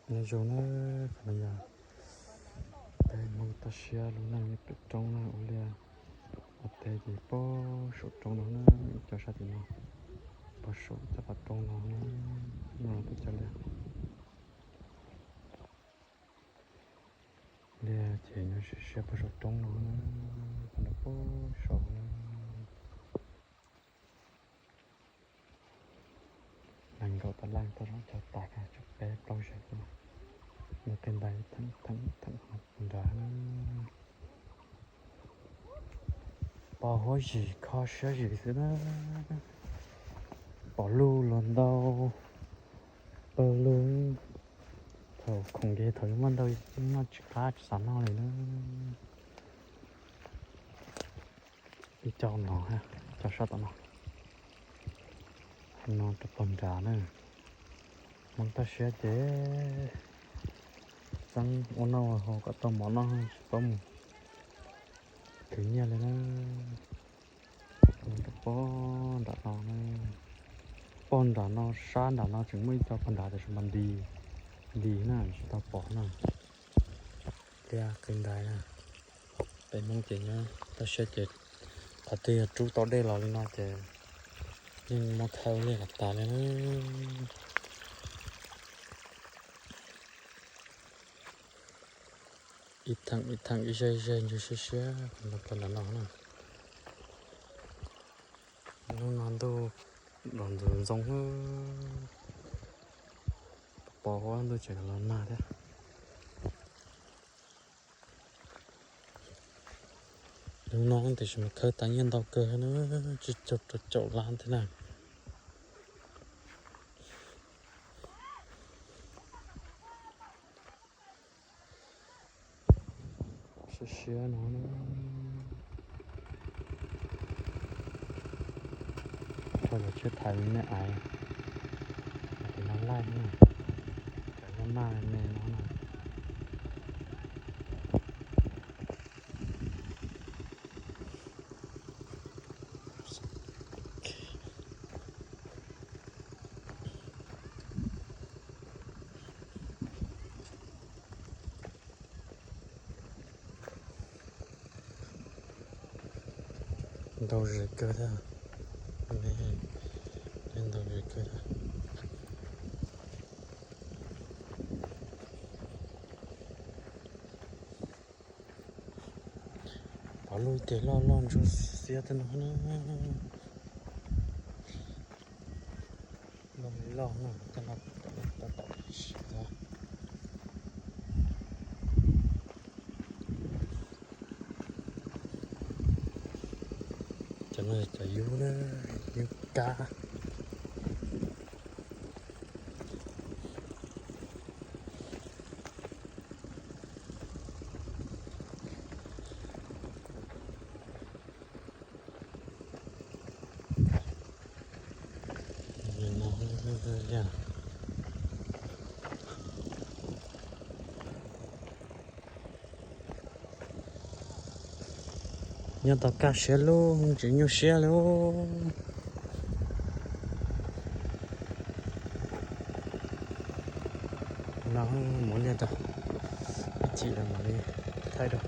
Nyob zoo na, qhov no yog peb Hmoob toj siab lub neej nyob pem roob na, ua liaj ua teb ces pem saum roob no na, ib co sab tim no, pem saum cov qhov roob no na, no peb cov liaj. Liaj ces nyob siab siab pem saum roob no na, qhov no pem saum na. Nees nkaum tawm leej tuaj zaum cog tas, tsam peb plaub zeg tuaj, nyob qi ntais theem theem nrad. Pom huab zim kho siab zim xwb na, pom luj los ntau, pawg luj, thaum khoom ces thaum yuav muaj ntau yeej noj tsis qab tsis xav noj li na. Ib co no, ib co sab tom no, no rau pem nrad na. Hmoob toj siab ces txeeb ua noj ua haus kom tau mov noj tsis paub mus khwv nyiaj li na. Rau pem nram no na, pem nram no sab nram no tseem muaj ib co pem nrad tiam sis mas nti, nti na tsis tau pom na. Liaj qi ntais na. Peb Hmoob ces nyob toj siab ces qhov twg yog rub tau dej los li no ces yeej muab khawb ua liaj kom tas li na. Ib theem ib theem ib zej ib zej ntsia siab siab qhov no pem nram no na. Hnub no ntuj los ntxoov ntxoo, pos huab ntuj tseem los nag thiab. Hnub no tiam sis mas khawb tas nyiaj ntau kawg na, tsib caug rau caum lab thiab na. Siab siab no, rho cov tshiab thaiv me me aiv, tim no laij na, cov nyob maj me me no na. Ntau zes kawg thiab, ntau zes kawg thiab. Pom luj ces loj loj ntsuab xiab tej no na. Loj li loj no tej no, tab tom siav. Cov no cov yub na, yub kab. Nyob tau kaj siab lub tsis nyuaj siab li. No mus liaj rau, ib chim mam li thaij rau.